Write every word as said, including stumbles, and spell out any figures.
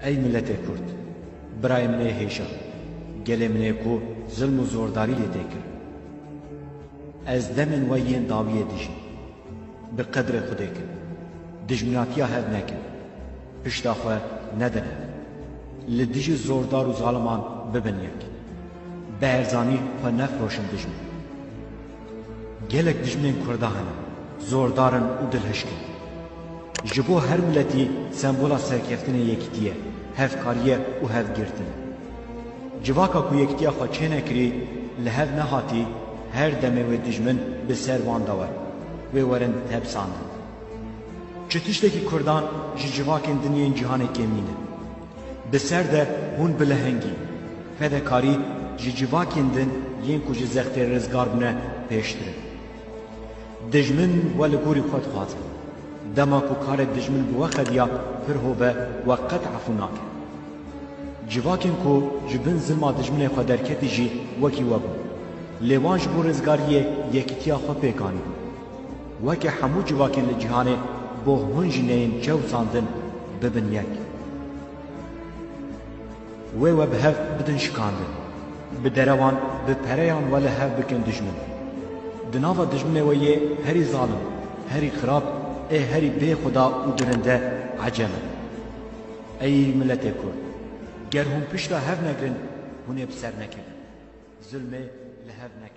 Ey miletê Kurd, birayê min ê hêja, gelê min ê ku zilm û zordarî lê tê kirin. Ez demên we yên dawiyê dijîm. Bi qedrê Xwedê kin. Dijminatiya hev nekin. Pişta xwe nedin hev. Li dijî zordar û zaliman bibin yek. Bi erzanî xwe nefiroşin dijmin. Gelek dijminên Kurda hene, zordar in û dilhişk in. Ji bo her miletî sembola serkeftinê yekîtî ye, hevkarî ye û hevgirtin e. Civaka ku yekîtiya xwe çênekirî, li hev nehatî, her demê wê dijmin bi ser wan de were, wê werin tepsandin. Çi tiştekî Kurdan ji civakên din yên cîhanê kêm nîne. Bi ser de hûn bi lehengî, fedekarî ji civakên din yên ku ji zextê rizgar bûne pêştir in. Dijmin we li gorî xwe dixwaze. Dema ku karê dijmin bi we xediya pir hov e, we qet efû nake. Civakên ku ji bin zilma dijminê xwe derketî jî wekî we bûn. Lê wan ji bo rizgariyê yekîtiya xwe pêk anîbûn. Weke hemû civakên li cîhanê bo hûn jî neyên çewsandin bibin yek. Wê we bi hev bidin şikandin. Bi derewan, bi pereyan we li hev bikin dijmin. Di nava dijminê we yê herî zalim, herî xirab, ê herî bê xuda û dirinde ecem e. Ey miletê Kurd, ger hûn pişta hev negrin, hûn ê bi ser nekevin. Zulmê li hev nekin.